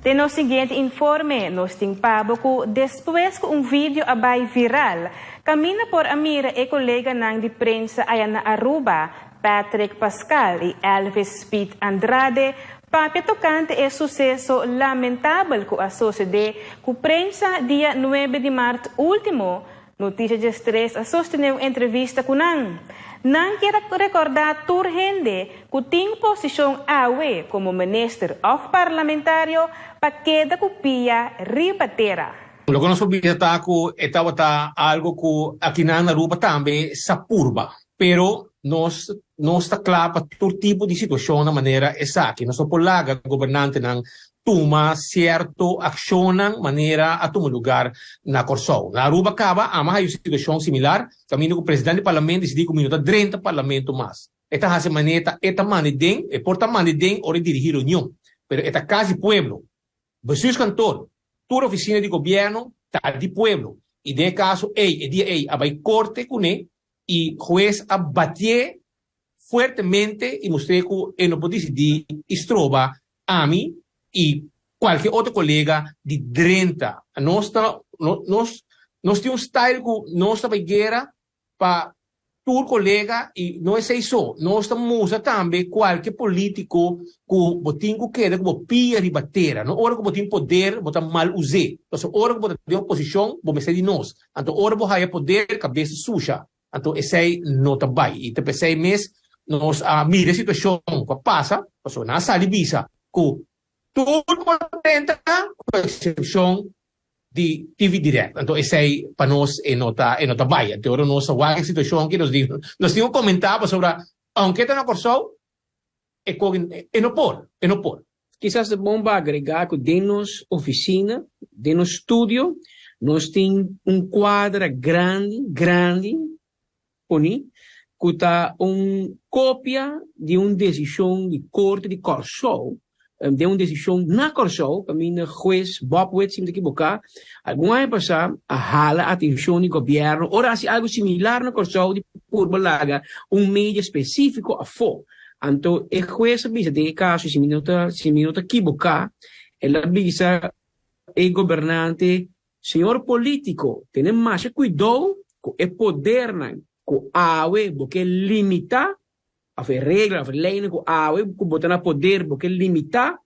Den nos siguiente informe, nos tin pa bo ku despues ku un video a bai viral, kaminda por a mira e koleganan di prensa aya na Aruba, Patrick Pascal i Elvis Speed Andrade, papia tokante e suseso lamentabel ku a sosodé ku prensa dia nuebe di mart último, Noticia 13 a sostené un entrevista ku nan. Nan kier a rekordá tur hende ku tin posishon awe komo minister òf parlamentario pa keda ku pia riba tera. Loke nos por bisa ta ku e tabata algu ku akinan na Aruba tambe sa purba, pero nos nos ta kla pa tur tipo di situashonnan manera esaki. Nos no por laga gobernantenan tuma sierto akshonnan manera a tuma lugar na Kòrsou. Na Aruba kaba ama haña un situashon similar kaminda ku presidente di parlamento disidí ku mi no ta drenta parlamento mas. E ta hasi manera e ta manda den, e por ta manda den ora e dirigí reunion, pero e ta kas di pueblo. Bestuurskantoor, tur ofisina di gobièrnu ta di pueblo i den e kaso ei e dia ei a bai korte kuné i hues a batié fuertemente i mustr'é ku e no por disidí i stroba ami i kualke otro kolega di drenta. Nos ta nos nos tin un style ku nos ta bai guera pa tur kolega i no esei so, nos ta mustra tambe kualke politiko ku bo tin ku keda ku bo pia riba tera. No ora ku bo tin poder bo ta mal us'é. Pasobra ora ku bo ta den oposishon bo mester di nos. Anto ora bo haya poder kabes ta susha. Anto esei no ta bai. I ta p'esei mes nos a mira e situashon ku a pasa, pasobra nan a sali bisa ku tur por drenta ku eksepshon di TV Direct. Anto esei pa nos e no ta e no ta bai. Anto ora nos a wak e situashon aki nos di nos tin ku komentá pasobra ounke ta na Kòrsou e koki e no por, e no por. Kisas ta bon pa agregá ku den nos ofisina, den nos studio, nos tin un kuadra grandi, grandi poni ku ta un kopia di un desishon di Korte di Kòrsou, den un desishon na Kòrsou kaminda hues Bob Wit, si mi ta kiboká, algun aña pasá a hala atenshon di gobièrnu ora hasi algu similar na Kòrsou di purba laga un media spesífiko afó. Anto e hues a bisa den e kaso, si mi no ta si mi no ta kiboká, el a bisa e gobernante, Señor polítiko, tene masha kuidou ku e podernan ku awe bo ke limitá, òf e regla òf e leinan ku awe ku bo ta na poder bo ke limitá,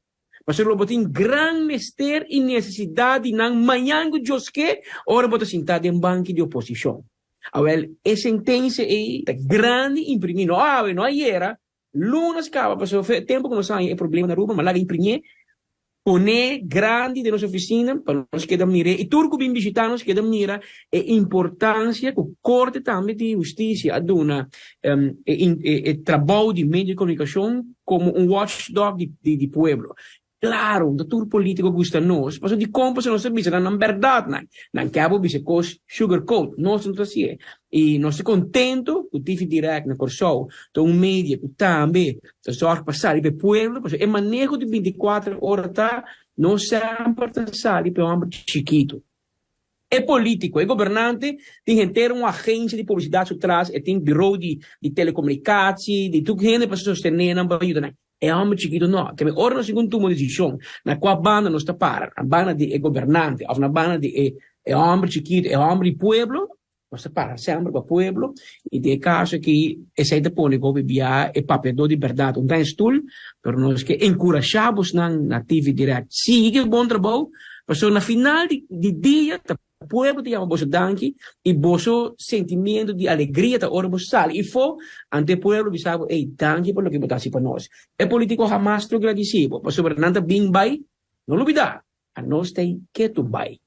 pasobra lo bo tin gran mester i nesesidat di nan mañan ku Dios ke ora bo ta sintá den banki di oposishon. Awèl, e sentensia ei ta grandi imprimí, no awe, no ayera, lunas kaba, pasobra fe tempu ku nos haña e problema na Aruba, mi a laga imprimié, poné grandi den nos ofisina pa nos keda mir'é i tur ku bin bishitá nos keda mira e importansia ku Korte tambe di Hustisia a duna e trabou di medio di komunikashon komo un watchdog di pueblo. Claro, no ta tur politico gusta nos, pasobra dicon pasobra nos ta bisa nan nan berdadnan. Nan ke abo bisa cos sugar coat, nos no ta hacié. Y nos ta contento cu TV Direct na Corsou ta un media cu tambe ta zorg pa sali pa e pueblo, pasobra e maneho di binticuater ora ta no semper ta sali pa e homber chikito. E politico, e gobernante tin henter un agencia di publicidad su tras, e tin bureau di telecomunicatie, di tur hende pa sostene nan, pa yuda nan. E hòmber chikitu no. Keme ora nos tin ku tuma un desishon na kua banda nos ta para, na banda di e gobernante òf na banda di e e hòmber chikitu, e hòmber di pueblo, nos ta para semper pa pueblo i den e kaso aki esei ta pone ku hopi bia e papiadó di bèrdat un ta en stul, pero nos ke enkurashá bosnan na TV Direct sigui ku e bon trabou pasobra na final di dia ta Pueblo ta yama boso danki i boso sentimiento di alegria ta ora bo sali ifó ante e pueblo bisa bo, ey, danki pa loke bo ta hasi pa nos. E politico hamas lo gradisi bo pasobra nan ta bin bai, no lubida, anos ta ei ketu bai.